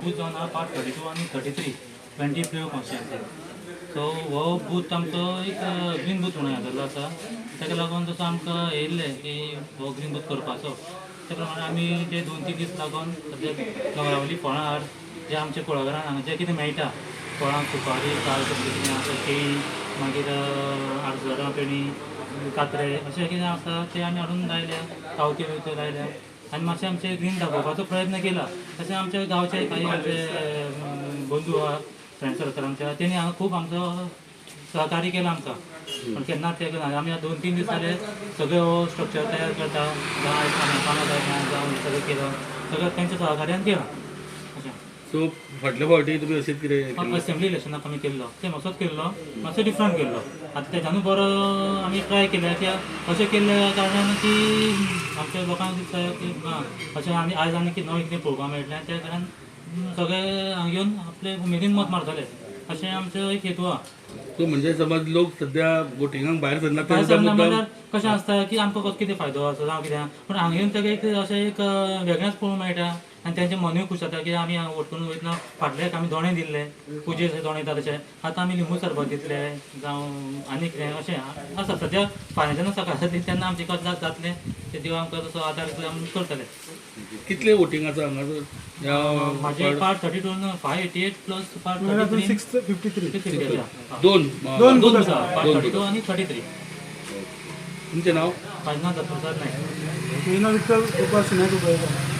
Booth जावन आहा part 32 आनी 33 20 प्लेव कॉन्स्टिट्युएन्सी. सो हो बूथ आमचो एक ग्रीन बूथ म्हणून जाल्लो आसा. ताका लागून जसो आमकां येयल्लें की हो ग्रीन बूथ करपाचो, त्या प्रमाणे आमी ते 2-3 दीस लागून सद्या दोंगरावयलीं फळां हाड जे आमच्या कुळागरान हांगा जें कितें मेळटा, फळां सुपारी काल कसलीं कितें आसा, केळी, मागीर आडसरां, पेणी, कात्रे अशें कितें आसा तें आमी हाडून लायल्या, कावथी बिवत्यो लायल्या आनी मातशें आमचें ग्रीन दाखोवपाचो प्रयत्न केला. तशें आमच्या गांवचे काही आमचे बंधू आहा, फ्रेंड सर्कल आमच्या, तेणी हांगा खूब आमचो सहकार्य केला आमकां. पण केन्नाच ते आमी 2-3 दीस जाले सगळें हो स्ट्रक्चर तयार करता, जावं पानां जावं सगळें केलं, सगळें तेंच्या सहकार्यान केलां. अशें सो फाटल्या फावटी तुमी अशेंच कितें असेंब्ली इलेक्शनाक आमी केल्लो ते मातसोच केल्लो, मातसो डिफरंट केल्लो. आतां तेच्यानूय बरो आमी ट्राय केल्या की अशें केल्ल्या कारणान की आमच्या लोकांक दिसता की ना अशें आनी आयज आनी कितें नवें कितें पळोवपाक मेळटलें, त्या कारणान सगळे हांगा येवन आपले उमेदीन मत मारतले अशें आमचो एक हेतू आहा. सो म्हणजे समज लोक सध्या वोटिंगाक भायर सरना, भायर सरना म्हणल्यार कशें आसता की आमकां कसो कितें फायदो आसा जावं कितें, पूण हांगा येवन ताका एक अशें एक वेगळेंच पळोवंक मेळटा आनी तेंचें मनूय खूश जाता की आमी हांगा वोट करून वयतना फाटल्याक आमी दोणे दिल्ले, पुजे दोणे दिता तशें आतां आमी लिंबू सरबत दितले जावं आनी कितें अशें आसा. सद्या फाल्यां जेन्ना सकाळ जातली तेन्ना आमचें कशें जातलें तें देव आमकां तसो आदार दितले, आमी करतले. कितले वोटींग आसा हांगासर? म्हाजे पार्ट 32 588 प्लस पार्ट 33 653. दोन दोन आसा, पार्ट 32 आनी 33. तुमचें नांव? म्हाजें नांव दत्तप्रसाद नायक. म्हजें नांव विठ्ठल गोपाळ सिनाक.